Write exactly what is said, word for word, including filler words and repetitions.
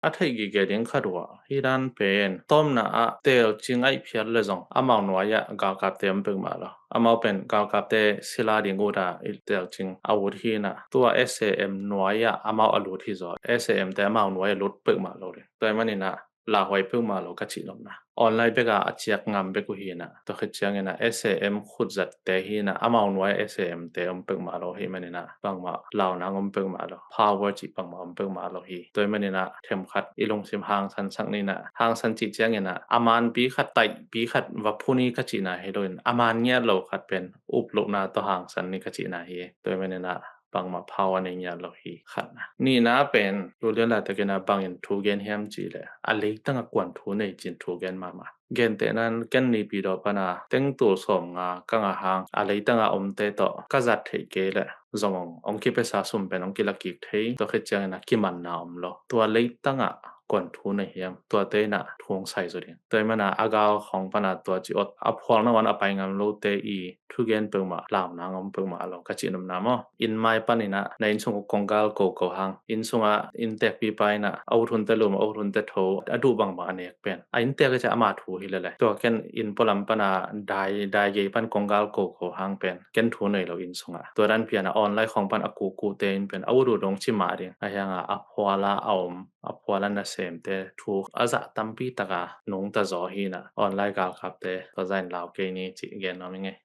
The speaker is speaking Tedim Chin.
a theih gige ding khat uh ah, hih dan pen tawmna ah telcing a ih phiat le zong amau nuai ah galkapte om peuhmah lo. Amau pen galkapte sila ding uh a ih telcing a ut hi in ah, tua S A M nuai ah amau a lut hi zaw, S A M te amau nuai a lut peuhmah lo ding. Tua ahih manin ah lauhuai peuhmah lo ka cih nopna. Online bek a a ciak ngam bek uh hi in ah, tua khit ciangin ah S A M khutzatte hi in ah, amau nuai ah S A M te om peuhmah lo ahih manin ah bangmah lau nang om peuhmah lo, power cih bangmah om peuhmah lo hi. Tua ahih manin ah themkhat i lungsim hangsan sak ni in ah, hangsan cih ciangin ah a manpi khat, taihpi khat va phu ni ka cihna hi lo in, a man ngiat lo khat pen up lohna tawh hangsan ni ka cihna hi. Tua ahih manin ah bangmah power nei ngiat lo hi, khatna. Nihna pen tu lian laitakin ah bangin thu gen hiam cih leh, a leitang ah kuan thu nei cin thu gen mahmah. Gentehna in ken Naypyidaw pan ah teng tul sawmnga ka ngah hang, a leitang ah omte tawh ka zat theih kei leh zong hong, hong kipiasa sum pen hong kila kik thei, tua khit ciangin ah kimanna om lo. Tua leitang ah kuan thu nei hiam, tuate in ah thu hong sai zaw ding. Tua ahih manin ah a gal khawng pan ah tua ci awt a phualna uh a pai ngam lote i thugen peuhmah, lau nang om peuhmah lo ka cih nopna maw. Inn mai panin ah na inn sung uh konggal koko hang, inn sungah inntekpipa in ah a ut hunte lum, a ut hunte tho, a duh bangbang a nek pen a inntek i ciah ama thu hi lel e. Tua ken inn pualam pan ah dai, dai gei pan konggal koko hang pen ken thu nei lo inn sungah. Tua dan pian ah online khawng pan a kukute in pen a ut uh dong ci mah ding. Ahih hang a a phual a a om, a phual a nasemte thu a zah tampi tak a nungta zaw hi in ah, online galkapte tua zah in lau kei ni cih gen nuam ing e.